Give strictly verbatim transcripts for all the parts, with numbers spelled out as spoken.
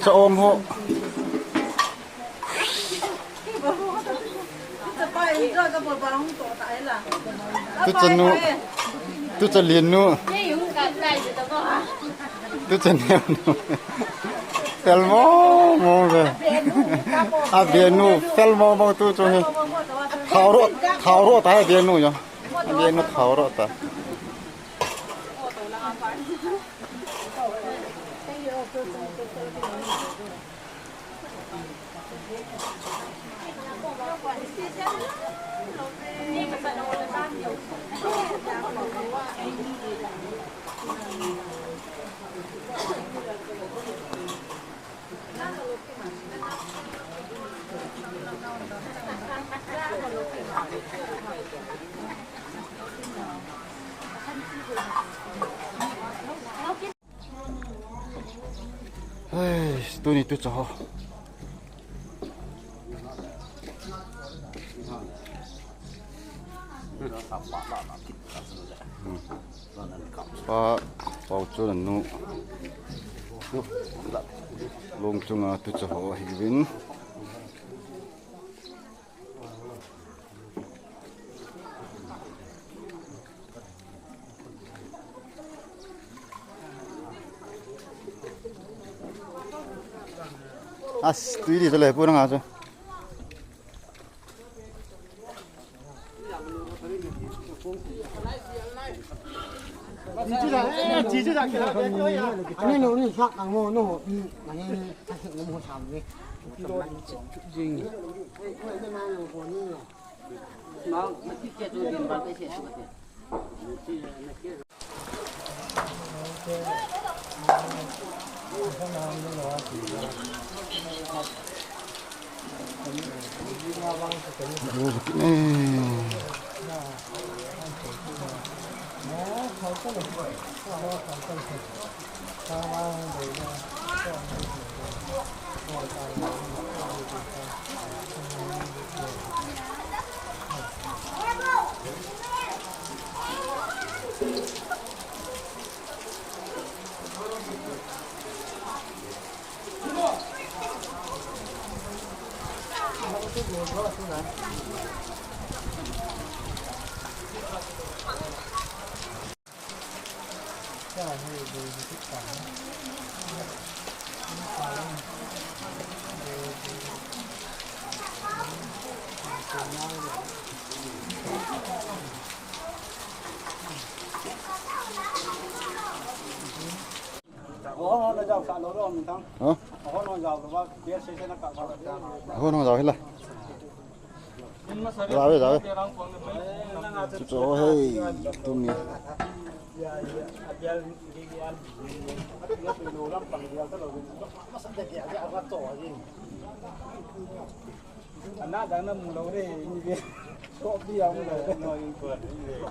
Cha om ho. Tu chanu, tu chalinu. Tu chaneu nu. Fel mong mong le. Abenu, fel mong mong tu chu hi. Thao ro, thao ro ta abenu yo. Abenu thao ro ta. Hei, tuni tu cho. Pa, pau chu nu. Long chunga tu cho ho hi vin. As, tui di tole pura nga chu. Ani no ni sak ang mo no. Ani ni sak ang mo sam ni. Jing. Hah? Hon hong jao hila. Jao ve, jao ve. Chu chu hei, tumi. Ana dang na mu lou re, ni ve. Ko bi ya mu lou.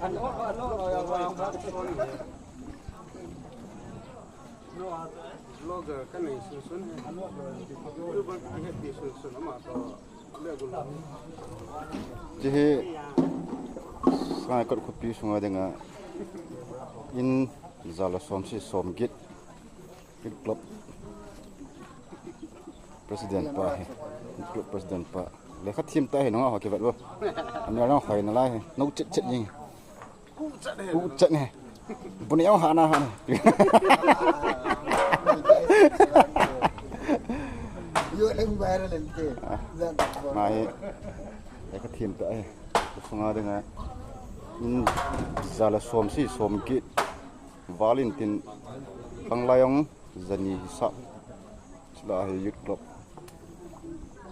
Ano, ano, ano, ya, ya, ya. No, vlogger ka nei sun sun he. YouTuber ka het pi sun sun ama to. Le gul. Chi hi Sangaikat khopi sunga dinga in jala som si som get. Youth Club President pa hi. Youth Club President pa. Lekha thiem ta hi nunga ho kivet bo. Amel nang hoi nalai hi. Nau chet chet jing. Ku chet ne. Bu ne ong ha na ha ne. Yo leng viral ente. Ah, ma hi. Lekha thiem ta hi. Sunga dinga. In jala som si som get. Valin tin, Panglayong, jani hisap. Chule hi Youth Club.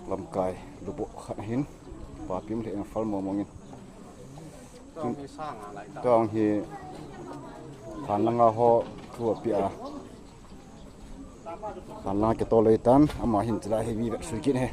Lamkai, lubo khat hin. Papim le eng fal mo mongin. Tun, tong hi, than langa ho, thu api a. Than langa ke to le tan, ama hin chule hi mi vet sui kin he.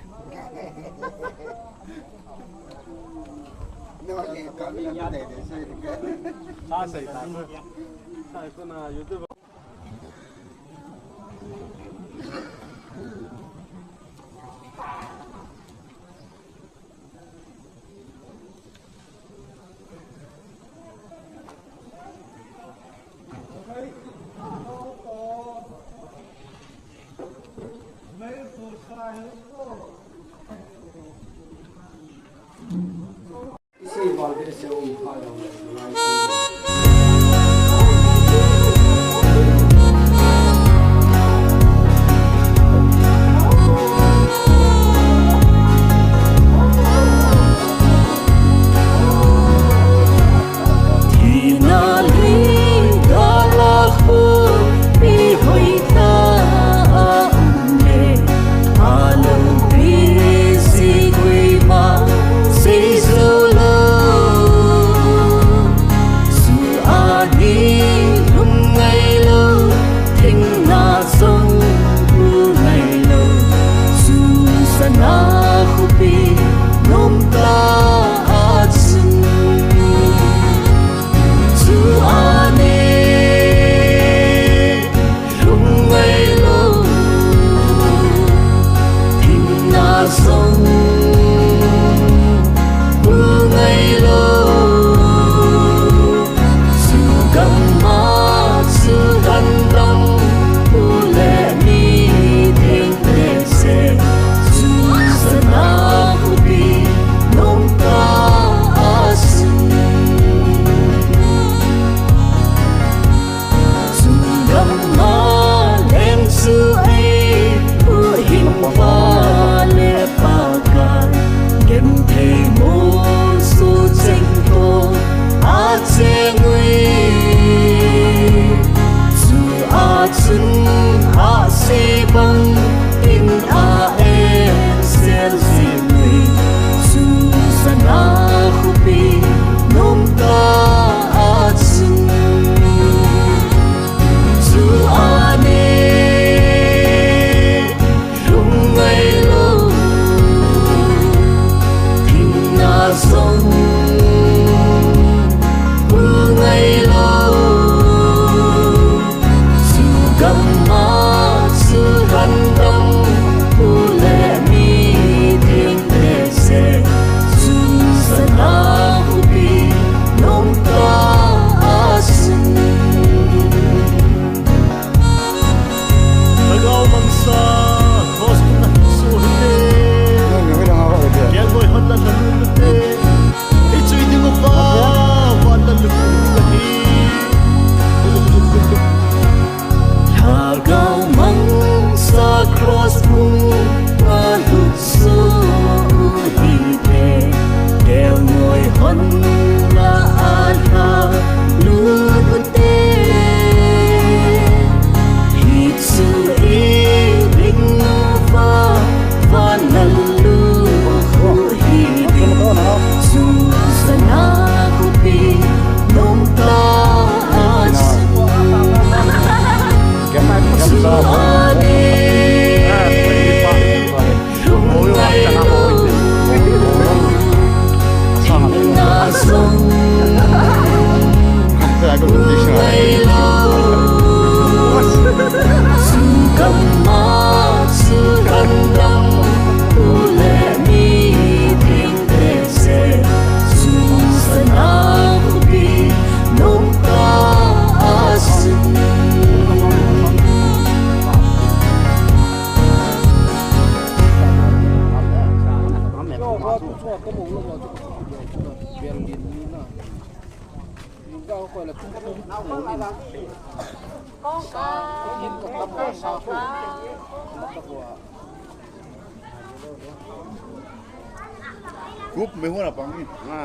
Kup me huna pang ni. Ha.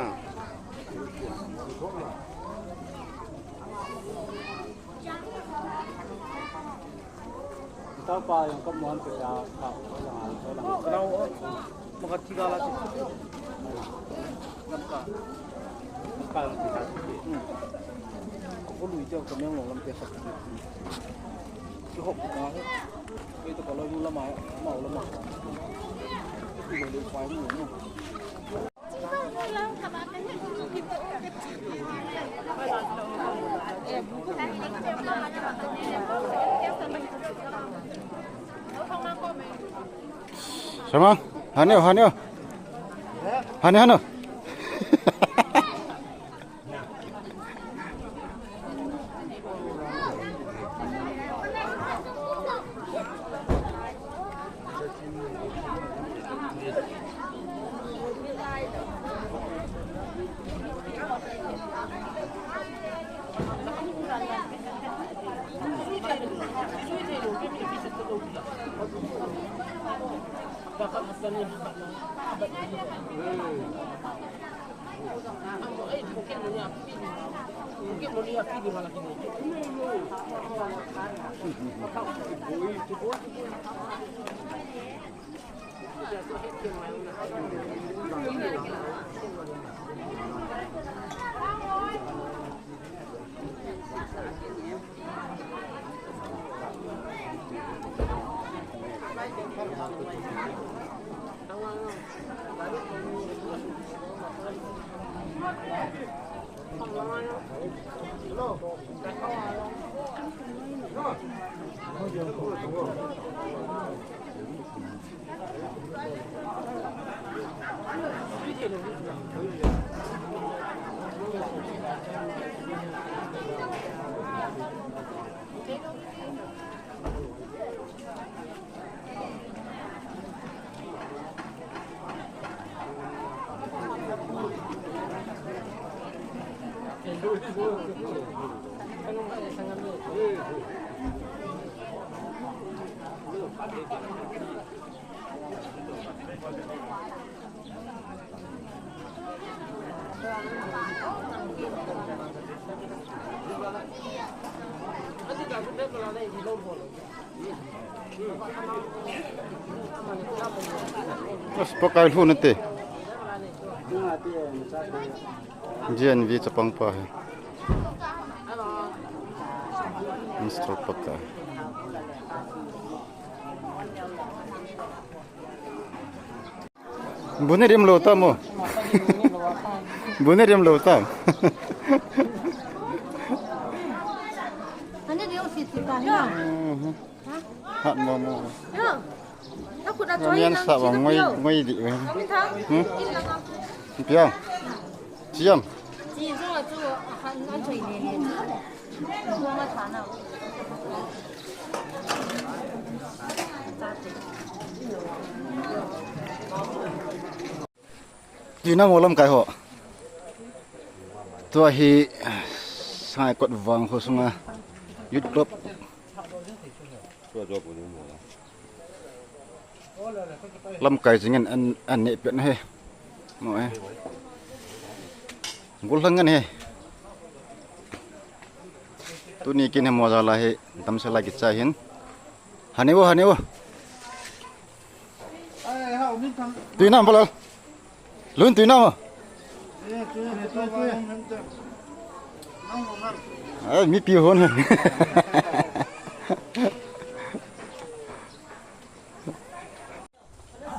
Tau pa yang ka muan pe ya, ka, ka yang, ka yang. Kenal, oh, maka tiga lah tu. Lamka. Lamka yang tiga tu. Hmm. Aku lui dia ke Menglong lam pe satu. Cukup kita. Itu kalau lu lama, mau lama. Itu boleh file lu. Sama? Hanyo, hanyo. Hanyo, hanyo. As pakai lhun ate. G N V chapang pa hi. Mister Pakai. Buni rim lo ta mo. Buni rim lo ta. Ani dio si si ta na. Mhm. Ha? Hat mo mo. Yo. Aku dah Mian sa bang ngoi, ngoi di. Hmm? Piang. Siam. Tina mo lamkai ho. Tua hi Saikot vang ho sunga Youth Club. Lamkai jingin an, an neh pet na he. Mo e. Gul lang ngan he. Tuni kin he mo jala he. Damsel a kichai hin. Hani wo, hani wo. Tui nam balal. Lun tui nam. Ai, mipi hon.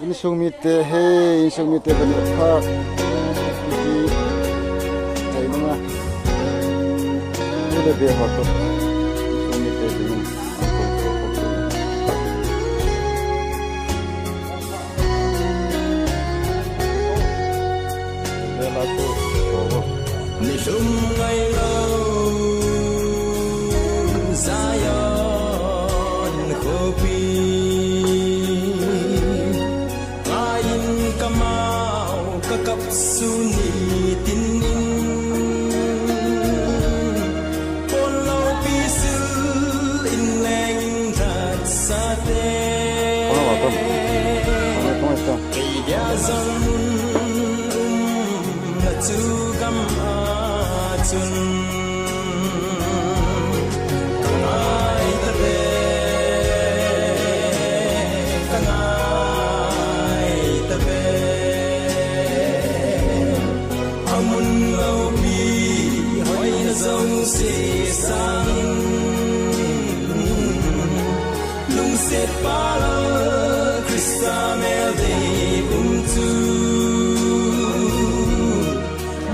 Insung mite he, insung mite bani pha. Ai, nunga. Te be ho to. Sumi te ding. Ni lung ngai lo Zion khopi. Ka in ka mau ka kap su ni tin in. Pon lo pi sil in leng that sa te. Kei dia zong mun um na chu gam a chun. Ka ngai ta ve, ka ngai ta ve. A mun lopi hoina jouse sangin. Lungset pal Krista mel dei um chu.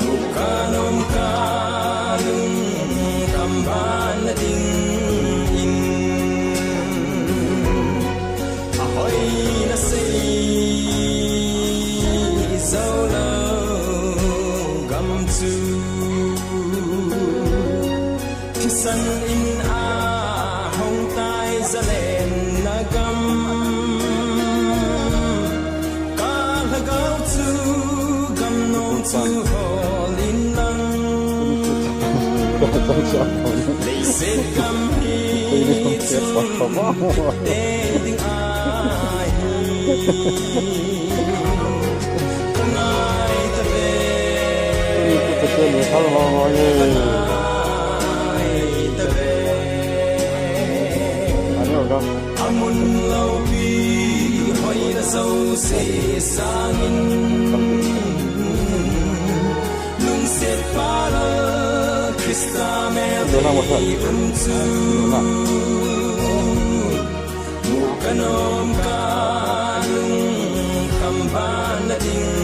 Muka nom ka lungkham ban na ding in. A hoi na sei zo lo gam chu. Thisan in a hong tai zalen na gam. Ka lhagao chu gam nong chu hol in lang. Leiset gam hi chun te ding ahi. Ka ngai ta ve. Ka ngai ta ve. A mun lopi hoina jouse sangin. Lungset pal Krista mel dei um chu. Muka nom ka lungkham ban na ding